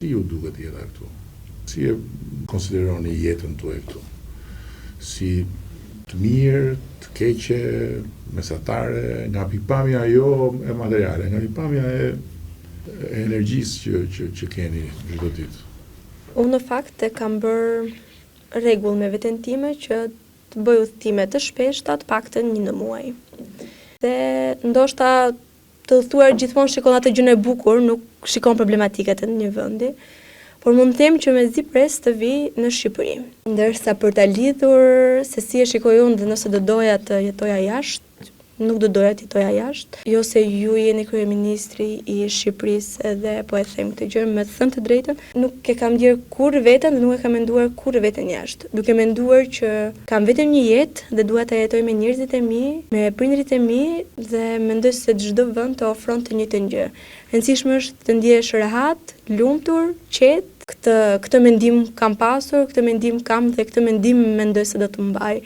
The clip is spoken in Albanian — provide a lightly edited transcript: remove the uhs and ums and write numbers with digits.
Si ju duket jeta këtu? Si e konsideroni jetën tuaj këtu? Si të mirë, të keqe, mesatare, nga pikëpamja jo e materiale, nga pikëpamja e, e energjisë që, që, që keni çdo ditë. Unë në fakt e kam bërë rregull me veten time që të bëj udhëtime të shpeshta, të paktën një në muaj. Dhe ndoshta të udhëtuar gjithmonë shikon atë gjën e bukur, nuk shikon problematikat e një vendi. Por mund të them që mezi pres të vi në Shqipëri. Ndërsa për ta lidhur se si e shikoj unë dhe nëse do doja të jetoja jashtë, nuk do doja të jetoja jashtë. Jo se ju jeni kryeministri i Shqipërisë edhe po e them këtë gjë, me thënë të drejtën, nuk e kam ndjerë kurrë veten dhe nuk e kam menduar kurrë veten jashtë. Duke menduar që kam vetëm një jetë dhe dua ta jetoj me njerëzit e mi, me prindërit e mi dhe mendoj se çdo vend të ofron të njëjtën gjë. Rëndësishme është të ndihesh rehat, lumtur, qetë. Këtë këtë mendim kam pasur, këtë mendim kam dhe këtë mendim mendoj se do të mbaj.